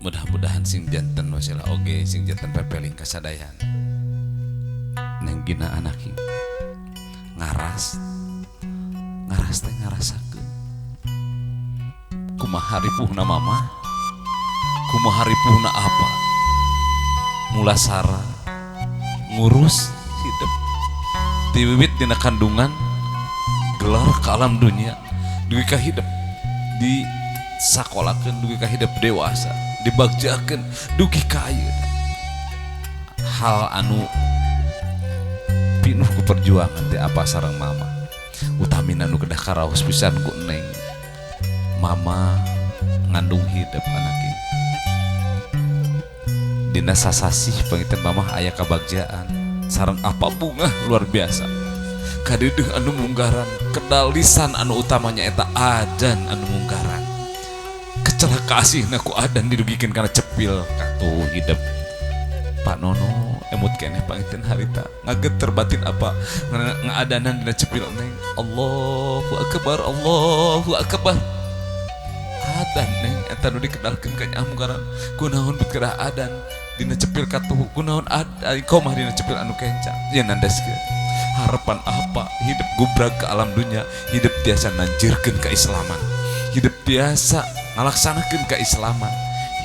Mudah-mudahan sing janten wasilah oge sing janten pepeling kasadayan. Neng Gina anaki ngaras ngaras teh ngarasakeun kumaha ripuhna mama, kumaha ripuhna apa, mulasara ngurus hidup tiwiwit dina kandungan gelar ke alam dunia dugi ka hidup di sakolakeun dugi ka hidup dewasa dibagjakeun dugi ka ayeuna. Hal anu pinuh ku perjuangan teh apa sareng mama, utamina nu kedah karaos pisan ku neng. Mama ngandung hidup anake dina sasasih pangitan mama aya kabagjaan sareng apa bunga luar biasa kadeudeuh anu munggaran kedalisan anu utamanya eta adan anu munggaran kecelaka asihna ku adan didugikeun kana cepil katuh hidup. Pak Nono emut keneh pangitan harita ngageter batin apa ngaadanan dina cepil neng. Allahu akbar, Allahu akbar. Adan neng eta nu dikenalkeun ka nyaah munggaran kunaon bet kedah adan dina cepil katuh kunaon adan komah dina cepil anu kenca yen nandaskeun harapan apa hidup gubrag ke alam dunia, hidup tiasa nanjirkeun keislaman, hidup tiasa ngalaksanakeun keislaman,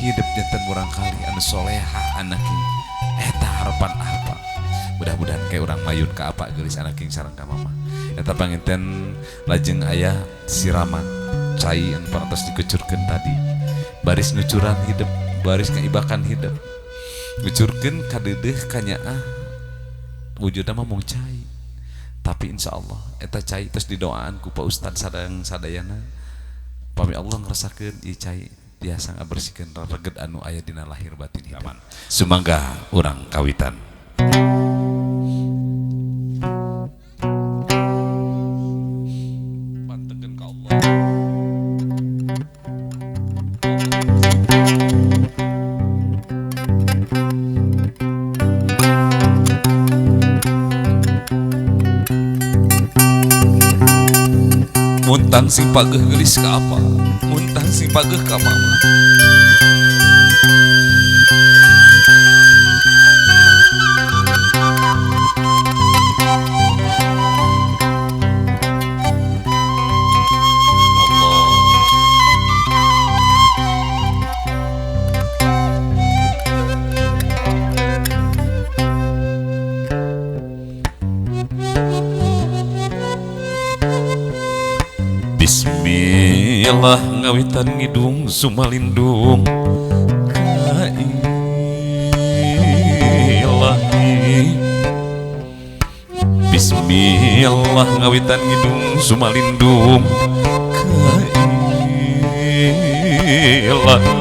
hidup janten murangkali anu soleha anaki eta harapan apa. Mudah-mudahan kayak urang mayun ka apa geulis anaking sareng ka mama. Eta panginten lajeng aya siraman cai anu parantos dikucurkeun tadi, baris ngucuran hidup, baris ngaibakan hidup, ngucurkeun kadeudeuh ka nyaah wujudna mah mung cai, tapi insyaallah eta cai terus didoaan ku Pak Ustad sadang sadayana pami Allah ngerasakeun ieu cai tiasa ngabersihkeun reget anu aya dina lahir batin hidup. Sumangga urang kawitan. Pantekeun ka Allah. Muntang sing pageuh geulis ka apa, muntang sing pageuh ka mama. Allah. Bismillah ngawitan ngidung sumalindung ka ilahi. Bismillah ngawitan ngidung sumalindung ka ilahi.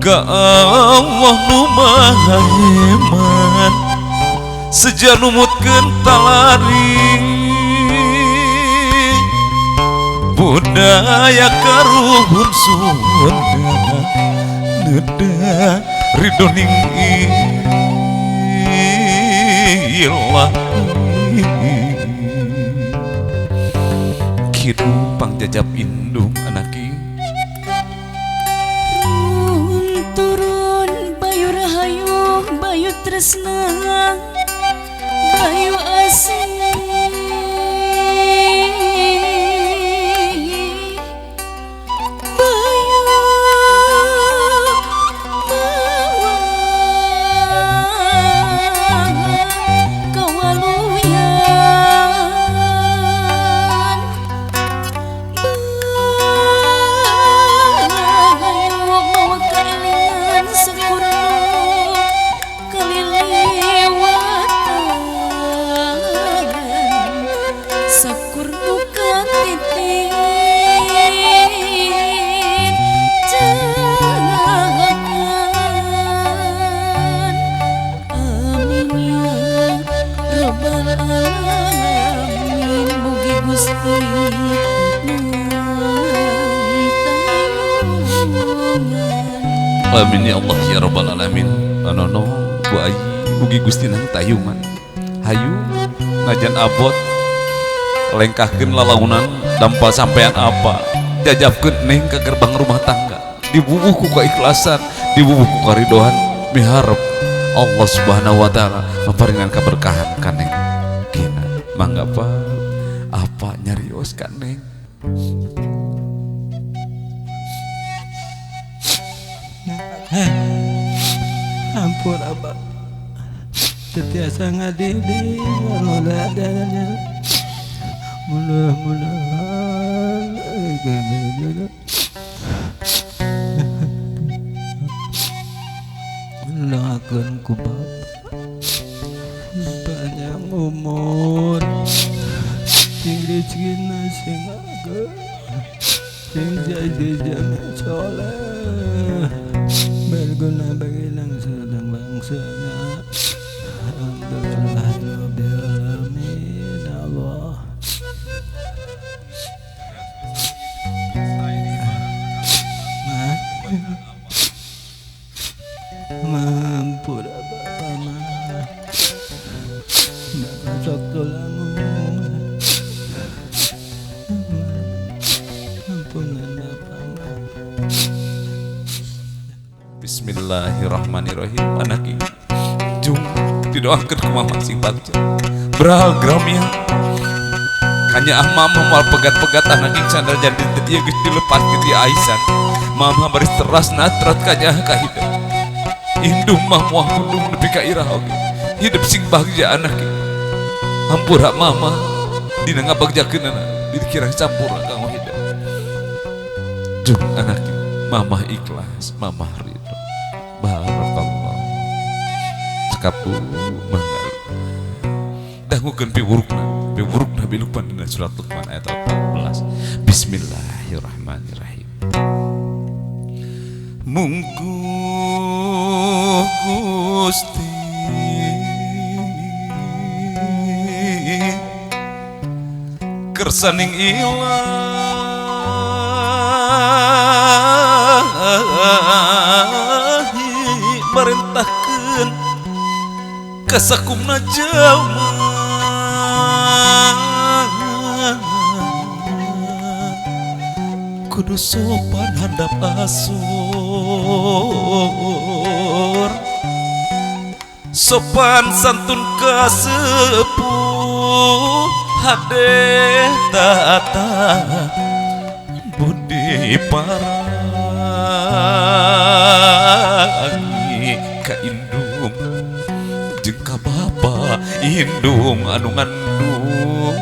Ka Allah nu maha hebat seja numutkeun talari budaya karuhun Sunda neda ridoning ilahi. Kidu pangjajab indung anaki turun bayu rahayu bayu tresna bayu asih bayu mawa kawaluyan bayu mawa kaelingan sakurna kaliliwatan sakur duka titit jangan. Amin ya robbal alamin mugi Gusti nang tayungan. Amin ya Allah ya robbal alamin. Anono Bu Ayi mugi Gusti nang tayungan. Hayu ngajan abot lengkahkeun lalaunan dampal sampean apa. Jajabkeun neng ka gerbang rumah tangga. Dibubuh ku keikhlasan, dibubuh ku karidoan, miharep Allah Subhanahu wa taala maparingan keberkahan ka neng. Gina, mangga Pak, apa nyarios ka neng? Ampun abah, tetiasa ngadidik anu dadanya mudah-mudahan doakeun ku bapa panjang umur sing rezekina sing ageng sing jadi jami soleh berguna bagi bangsa dan bangsanya. Alhamdulillah rabbil alamin. Allah. Mampu bapak mah bapak sok tulangung ampunan bapak mah. Bismillahirrahmanirrahim. Anak ini jung didoakeun ku mama sing bagja bral gramia kanya ah mama moal pegat-pegat anak ing sandal jadi ieu geus dilepas ti aisan mama baris teras natrat kanya ka hidup indung mah moal kundung nepi ka irah oge hidup sing bagja anak ing hampura mama dina ngabagjakeunana dikira campur kanggo hidup jung anak ing mama ikhlas mama ridho barakallah cekap mangga dangukeun piwurukna Nabi Luqman dina surat Luqman ayat 14. Bismillahirrahmanirrahim. Munggu Gusti kersaning ilahi marentahkeun kasakumna jalma kudu sopan handap asur sopan santun kasepuh hade tata budi parangi ka indung jeung ka bapa indung anu ngandung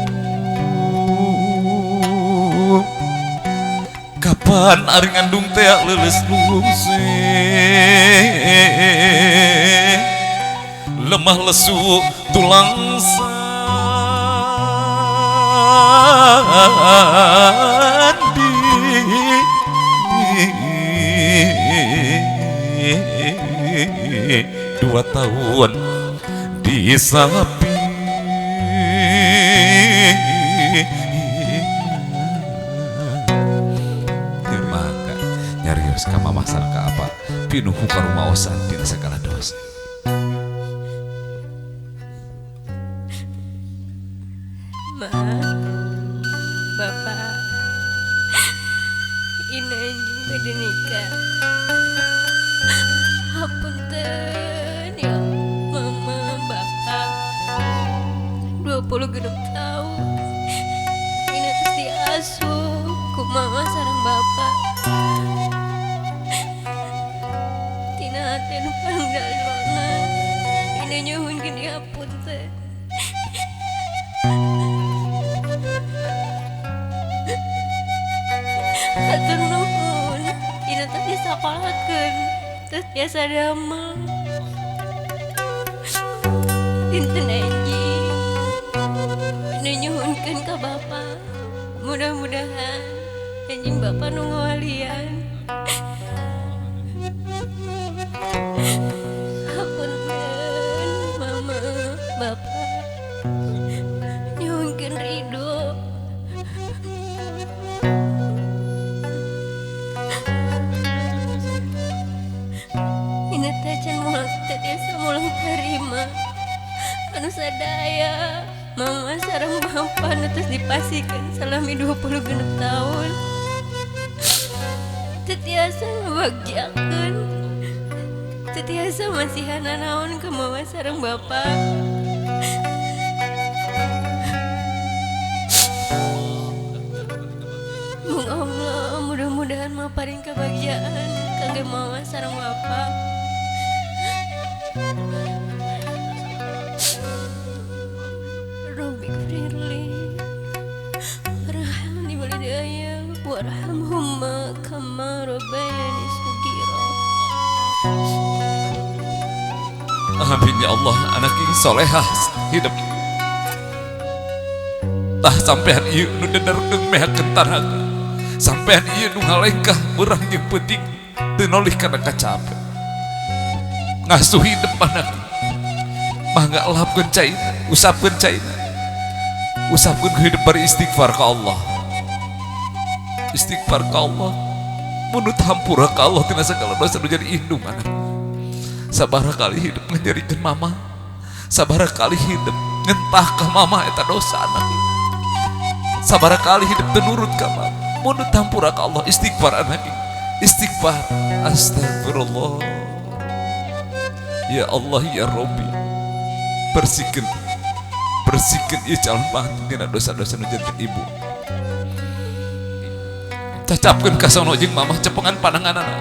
kapan ari ngandung teh leuleus lungse lemah lesu tulang sandi 2 tahun disapi maka nyarios ka mamah sareng ka apa pinuh ka rumaosan dina sagala dosa. Ma, Bapak, ini anjing pada nikah. Hapunten ya Mama, Bapak, 26 tahun ini terus diasuh ku Mama sareng Bapak. Tina hati nu pangdalona ini nyuhunkeun dihapunten. Hatur nuhun, ina teh disakolakeun, terus biasa damel. Dinten enjing, ina nyuhunkeun ka Bapak. Mudah-mudahan enjing Bapak nu ngawalian. Hapunten Mama, Bapak, nyuhunkeun ridho. Ina teh can mulang teh tiasa mulang tarima anu sadaya Mama sareng Bapak nu tos dipasihkeun salami 26 tahun. Teu tiasa ngabagjakeun. Teu tiasa masihan nanaon ka mama sareng bapa. Mung Allah mudah-mudahan maparin kebahagiaan kangge mama sareng bapa. Rabbi firli warhamni walidayya warhamhuma kama rabbayani shaghira. Amin ya Allah, anak yang solehah hidup. Tah sampean ieu nu dederkeun mehakeun tanaga. Sampean ieu nu ngalengkah beurang jeung peuting teu nolih kana kacape. Ngasuh hidup anak. Mangga lahapkeun caina, usapkeun caina. Usapkeun hidup bari istighfar ka Allah. Istighfar ka Allah. Munut hampura ka Allah tina sagala dosa nu jadi indung anak. Sabaraha kali hidup ngajadikeun mama. Sabaraha kali hidup ngentah ka mama eta dosa anak. Sabaraha kali hidup teu nurut ka mama. Munut hampura ka Allah, istighfar anak. Istighfar. Astagfirullah. Ya Allah ya Rabbi. Bersihkeun. Bersihkeun ieu calon mantu tina dosa-dosa nu janten ibu. Cacapkeun ka sono jeung mamah cepengan pananganana.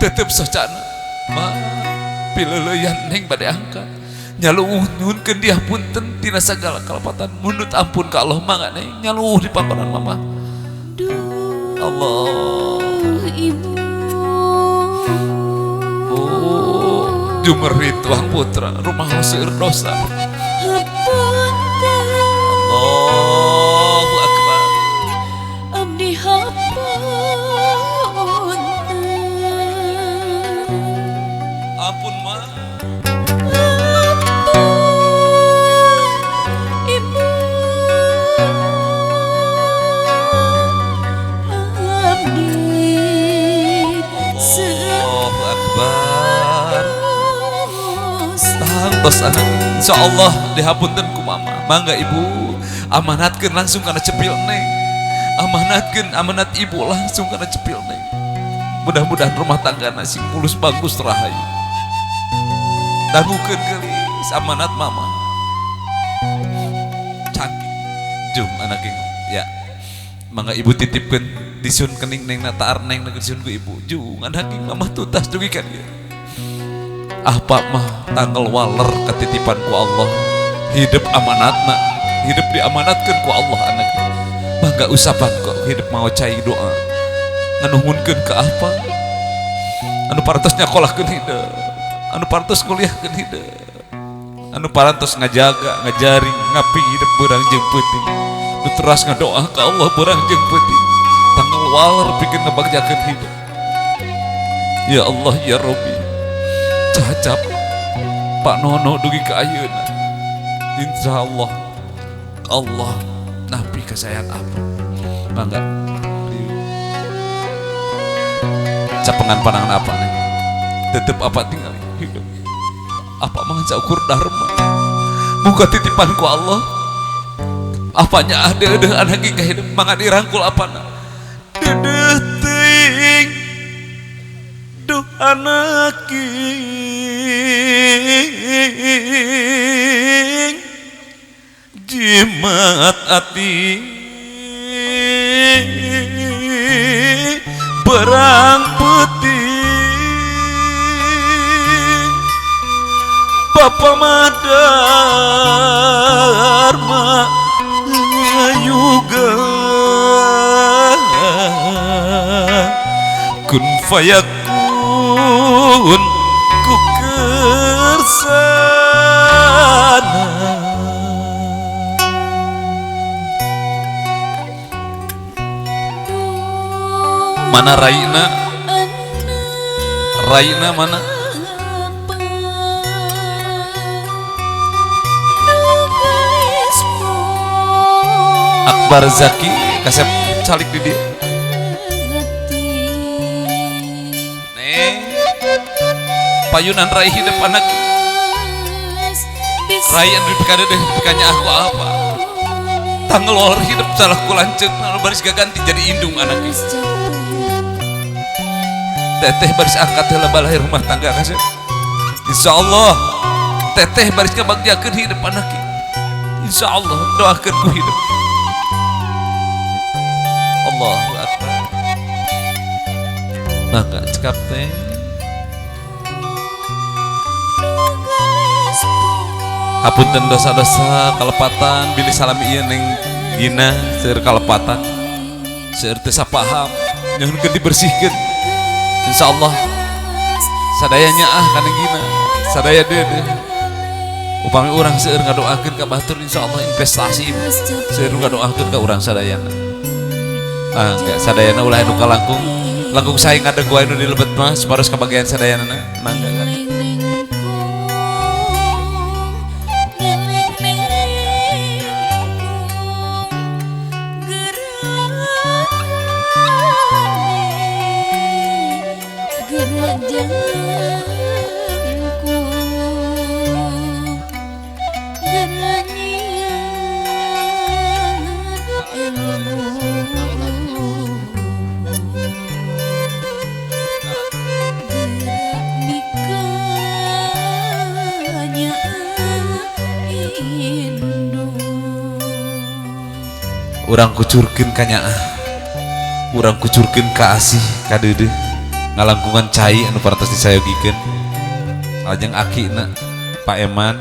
Tetep socana. Ma pileuleyan neng bade angkat. Nyaluuh nyuhunkeun dia punten tina sagala kalepatan. Mundut ampun ka Allah mangga neng nyaluuh di pangkonan mamah. Allah. Ibu. Oh, jumerit tuang putra rumah seueur dosa. Allahu akbar. Abdi hapunten. Ampun ma. Ampun ibu. Abdi Allahu akbar. Tos anak, insyaallah dihapunten ku mama. Mangga ibu, amanatkeun langsung kana cepil neng. Amanatkeun amanat ibu langsung kana cepil neng. Mudah-mudahan rumah tangga sing mulus bagus rahayu. Dangukeun geulis amanat mama. Cantik. Jum anak ya. Mangga ibu titipkeun disun kening neng nataar neng disun ku ibu. Jung anak mama tutas dugi ka dieu. Ah pak mah tanggal waler ketitipan ku Allah. Hidup amanatna, hidup diamanatkeun ku Allah anak. Mangga usapan kok hidup mau cai doa. Nganuhunkeun ka apa? Anu parantos nyakolahkeun hidup, anu parantos kuliahkeun hidup, anu parantos ngajaga, ngajaring, ngapi hidup beurang jeung peuting. Nu teras ngadoa ka Allah beurang jeung peuting. Tanggal waler pikeun ngabagjakeun hidup. Ya Allah ya Rabbi. Cacap Pak Nono dugi ka ayeuna. Insyaallah Allah nabi kasayang apa. Mangga. Capengan panangan apa nih? Tetep apa tinggal hidup. Apa mah saukur dharma. Muka titipan ku Allah. Apanya ada deudeuh anak ka hidup mangga dirangkul apana. Deudeuh teuing duh anak jimat ati berang putih Bapa Madarma Yuga kun fayakun ku kersana. Mana Raina? Raina mana? Akbar Zaki kasep calik di dia. Neng payunan Rai hidup anak. Rai anu dipikade deh pikanya aku apa? Tanggal hidup salah ku lanceuk baris gaganti jadi indung anak. Teteh baris angkat heula balai rumah tangga kasep. Insyaallah teteh baris ngabagjakeun hidup anak. Insyaallah doakeun ku hidup. Allahu akbar. Mangga cekap teh. Hapunten dosa-dosa kalepatan bilih salami ieu Neng Gina seueur kalepatan. Seueur teu sapaham nyuhunkeun dibersihkeun. Insyaallah sadaya nyaah ka Neng Gina, sadaya deudeuh. Upami urang seueur ngadoakeun ka batur insyaallah investasi seueur ngadoakeun ka urang sadayana. Ah enggak sadayana ulah anu kalangkung langkung sae ngadeg wae nu di lebet mah supados kabagian sadayana mangga. Urang kucurkeun ka nyaah, urang kucurkeun ka asih ka deudeuh, ngalangkungan cai anu parantos disayogikeun. Salajeng akina Pak Eman